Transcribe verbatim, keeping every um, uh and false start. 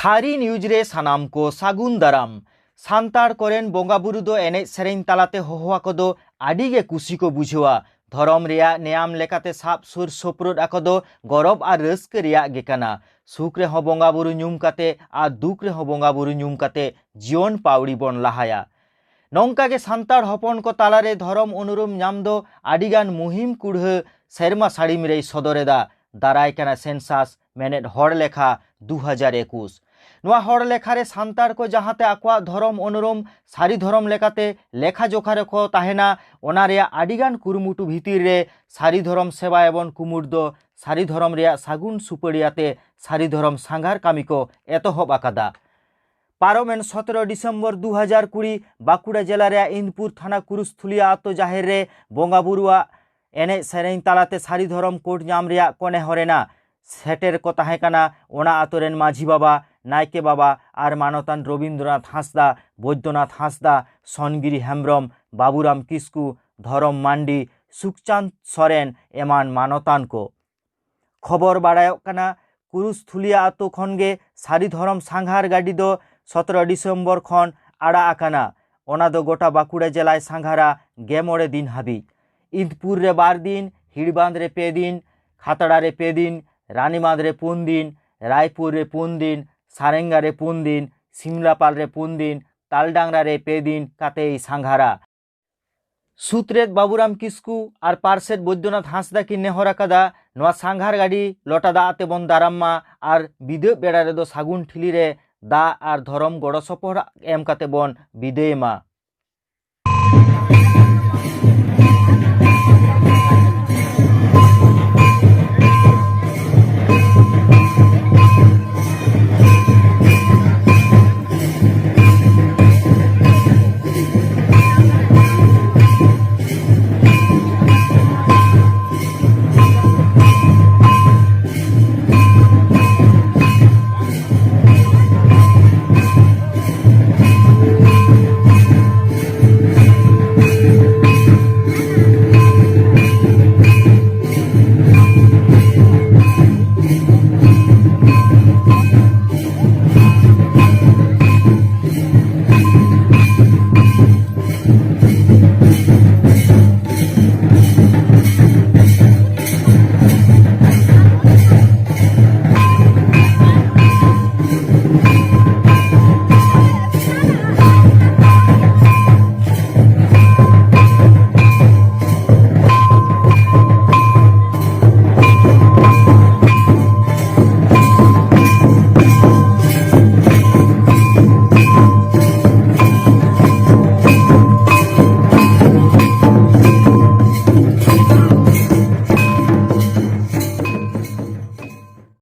ᱛᱷᱟᱹᱨᱤ ᱱᱤᱭᱩᱡᱽ ᱨᱮ ᱥᱟᱱᱟᱢ ᱠᱚ ᱥᱟᱹᱜᱩᱱ ᱫᱟᱨᱟᱢ᱾ ᱥᱟᱱᱛᱟᱲ ᱠᱚᱨᱮᱱ ᱵᱚᱸᱜᱟ ᱵᱩᱨᱩ ᱫᱚ ᱮᱱᱮᱡ ᱥᱮᱨᱮᱧ ᱛᱟᱞᱟᱛᱮ ᱦᱚᱦᱚ ᱟᱠᱚ ᱫᱚ ᱟᱹᱰᱤ ᱜᱮ ᱠᱩᱥᱤ ᱠᱚ ᱵᱩᱡᱷᱟᱹᱣᱟ᱾ ᱫᱷᱚᱨᱚᱢ ᱨᱮᱭᱟᱜ ᱱᱮᱭᱟᱢ ᱞᱮᱠᱟᱛᱮ ᱥᱟᱵ ᱥᱩᱨ ᱥᱳᱯᱨᱳᱫ ᱟᱠᱚ ᱫᱚ ᱜᱚᱨᱚᱵᱽ ᱟᱨ ᱨᱟᱹᱥᱠᱟᱹ ᱨᱮᱭᱟᱜ ᱜᱮ ᱠᱟᱱᱟ᱾ ᱥᱩᱠ ᱨᱮᱦᱚᱸ ᱵᱚᱸᱜᱟ ᱵᱩᱨᱩ ᱧᱩᱢ ᱠᱟᱛᱮ ᱟᱨ ᱫᱩᱠ ᱨᱮᱦᱚᱸ ᱵᱚᱸᱜᱟ ᱵᱩᱨᱩ ᱧᱩᱢ ᱠᱟᱛᱮ ᱡᱤᱭᱚᱱ ᱯᱟᱹᱣᱲᱤ ᱵᱚᱱ ᱞᱟᱦᱟᱭᱟ᱾ ᱱᱚᱝᱠᱟ ᱜᱮ ᱥᱟᱱᱛᱟᱲ ᱦᱚᱯᱚᱱ ᱠᱚ ᱛᱟᱞᱟᱨᱮ ᱫᱷᱚᱨᱚᱢ ᱩᱱᱩᱨᱩᱢ ᱧᱟᱢ ᱫᱚ ᱟᱹᱰᱤᱜᱟᱱ ᱢᱩᱦᱤᱢ ᱠᱩᱲᱦᱟᱹ ᱥᱮᱨᱢᱟ ᱥᱟᱹᱲᱤᱢ ᱨᱮᱭ ᱥᱚᱫᱚᱨ ᱮᱫᱟ᱾ ᱫᱟᱨᱟᱭ ᱠᱟᱱᱟ ᱥᱮᱱᱥᱟᱥ, ᱢᱮᱱᱮᱫ ᱦᱚᱲ ᱞᱮᱠᱷᱟ ᱫᱩ ᱦᱟᱡᱟᱨ ᱮᱠᱩᱥ᱾ ᱱᱚᱣᱟ ᱦᱚᱲ ᱞᱮᱠᱷᱟ ᱨᱮ ᱥᱟᱱᱛᱟᱲ ᱠᱚ ᱡᱟᱦᱟᱸᱛᱮ ᱟᱠᱚᱣᱟᱜ ᱫᱷᱚᱨᱚᱢ ᱩᱱᱩᱨᱩᱢ ᱥᱟᱹᱨᱤ ᱫᱷᱚᱨᱚᱢ ᱞᱮᱠᱟᱛᱮ ᱞᱮᱠᱷᱟ ᱡᱚᱠᱷᱟ ᱨᱮᱠᱚ ᱛᱟᱦᱮᱱᱟ, ᱚᱱᱟ ᱨᱮᱭᱟᱜ ᱟᱹᱰᱤᱜᱟᱱ ᱠᱩᱨᱩᱢᱩᱴᱩ ᱵᱷᱤᱛᱤᱨ ᱨᱮ ᱥᱟᱹᱨᱤ ᱫᱷᱚᱨᱚᱢ ᱥᱮᱵᱟᱭᱟᱵᱚᱱ ᱠᱩᱢᱩᱴ ᱫᱚ ᱥᱟᱹᱨᱤ ᱫᱷᱚᱨᱚᱢ ᱨᱮᱭᱟᱜ ᱥᱟᱹᱜᱩᱱ ᱥᱩᱯᱟᱹᱲᱤᱭᱟᱛᱮ ᱥᱟᱹᱨᱤ ᱫᱷᱚᱨᱚᱢ ᱥᱟᱸᱜᱷᱟᱨ ᱠᱟᱹᱢᱤ ᱠᱚ ᱮᱛᱚᱦᱚᱵ ᱟᱠᱟᱫᱟ᱾ ᱯᱟᱨᱚᱢᱮᱱ ᱥᱚᱛᱨᱚ ᱰᱤᱥᱮᱢᱵᱚᱨ ᱫᱩ ᱦᱟᱡᱟᱨ ᱠᱩᱲᱤ ᱵᱟᱸᱠᱩᱲᱟ ᱡᱮᱞᱟ ᱨᱮᱭᱟᱜ ᱤᱱᱫᱽᱯᱩᱨ ᱛᱷᱟᱱᱟ ᱠᱩᱨᱩᱥᱛᱷᱩᱞᱤᱭᱟ ᱟᱛᱳ ᱡᱟᱦᱮᱨ ᱨᱮ ᱵᱚᱸᱜᱟ ᱵᱩᱨᱩᱣᱟᱜ ᱮᱱᱮᱡ ᱥᱮᱨᱮᱧ ᱛᱟᱞᱟᱛᱮ ᱥᱟᱹᱨᱤ ᱫᱷᱚᱨᱚᱢ ᱠᱳᱰ ᱧᱟᱢ ᱨᱮᱭᱟᱜ ᱠᱚ ᱱᱮᱦᱚᱨ ᱮᱱᱟ᱾ ᱥᱮᱴᱮᱨ ᱠᱚ ᱛᱟᱦᱮᱸ ᱠᱟᱱᱟ ᱚᱱᱟ ᱟᱛᱳ ᱨᱮᱱ ᱢᱟᱹᱡᱷᱤ ᱵᱟᱵᱟ, ᱱᱟᱭᱠᱮ ᱵᱟᱵᱟ ᱟᱨ ᱢᱟᱱᱚᱛᱟᱱ ᱨᱚᱵᱤᱱᱫᱨᱚᱱᱟᱛᱷ ᱦᱟᱸᱥᱫᱟ, ᱵᱳᱭᱫᱚᱱᱟᱛᱷ ᱦᱟᱸᱥᱫᱟ, ᱥᱚᱱᱜᱤᱨᱤ ᱦᱮᱢᱵᱽᱨᱚᱢ, ᱵᱟᱵᱩᱨᱟᱢ ᱠᱤᱥᱠᱩ, ᱫᱷᱚᱨᱚᱢ ᱢᱟᱱᱰᱤ, ᱥᱩᱠᱪᱟᱸᱫᱽ ᱥᱚᱨᱮᱱ ᱮᱢᱟᱱ ᱢᱟᱱᱚᱛᱟᱱ ᱠᱚ᱾ ᱠᱷᱚᱵᱚᱨ ᱵᱟᱲᱟᱭᱚᱜ ᱠᱟᱱᱟ, ᱠᱩᱨᱩᱥᱛᱷᱩᱞᱤᱭᱟ ᱟᱛᱳ ᱠᱷᱚᱱ ᱜᱮ ᱥᱟᱹᱨᱤ ᱫᱷᱚᱨᱚᱢ ᱥᱟᱸᱜᱷᱟᱨ ᱜᱟᱹᱰᱤ ᱫᱚ ᱥᱚᱛᱨᱚ ᱰᱤᱥᱮᱢᱵᱚᱨ ᱠᱷᱚᱱ ᱟᱲᱟᱜ ᱟᱠᱟᱱᱟ᱾ ᱚᱱᱟ ᱫᱚ ᱜᱚᱴᱟ ᱵᱟᱸᱠᱩᱲᱟ ᱡᱮᱞᱟᱭ ᱥᱟᱸᱜᱷᱟᱨᱟ ᱜᱮ ᱢᱚᱬᱮ ᱫᱤᱱ ᱦᱟᱹᱵᱤᱡ᱾ ᱤᱱᱫᱽᱯᱩᱨ ᱨᱮ ᱵᱟᱨ ᱫᱤᱱ, ᱦᱤᱲᱵᱟᱸᱫᱽ ᱨᱮ ᱯᱮ ᱫᱤᱱ, ᱠᱷᱟᱛᱲᱟ ᱨᱮ ᱯᱮ ᱫᱤᱱ, ᱨᱟᱱᱤᱵᱟᱸᱫᱽ ᱨᱮ ᱯᱩᱱ ᱫᱤᱱ, ᱨᱟᱭᱯᱩᱨ ᱨᱮ ᱯᱩᱱ ᱫᱤᱱ, ᱥᱟᱨᱮᱝᱜᱟ ᱨᱮ ᱯᱩᱱ ᱫᱤᱱ, ᱥᱤᱢᱞᱟᱯᱟᱞ ᱨᱮ ᱯᱩᱱ ᱫᱤᱱ, ᱛᱟᱞᱰᱟᱝᱨᱟ ᱨᱮ ᱯᱮ ᱫᱤᱱ ᱠᱟᱛᱮᱭ ᱥᱟᱸᱜᱷᱟᱨᱟ᱾ ᱥᱩᱛᱨᱮᱛ ᱵᱟᱵᱩᱨᱟᱢ ᱠᱤᱥᱠᱩ ᱟᱨ ᱯᱟᱨᱥᱮᱛ ᱵᱳᱭᱫᱚᱱᱟᱛᱷ ᱦᱟᱸᱥᱫᱟ ᱠᱤᱱ ᱱᱮᱦᱚᱨ ᱟᱠᱟᱫᱟ, ᱱᱚᱣᱟ ᱥᱟᱸᱜᱷᱟᱨ ᱜᱟᱹᱰᱤ ᱞᱚᱴᱟ ᱫᱟᱜ ᱟᱛᱮ ᱵᱚᱱ ᱫᱟᱨᱟᱢ ᱢᱟ ᱟᱨ ᱵᱤᱫᱟᱹᱜ ᱵᱮᱲᱟ ᱨᱮᱫᱚ ᱥᱟᱹᱜᱩᱱ ᱴᱷᱤᱞᱤ ᱨᱮ ᱫᱟᱜ ᱟᱨ ᱫᱷᱚᱨᱚᱢ ᱜᱚᱲᱚ ᱥᱚᱯᱚᱦᱚᱫ ᱮᱢ ᱠᱟᱛᱮ ᱵᱚᱱ ᱵᱤᱫᱟᱹᱭ ᱢᱟ᱾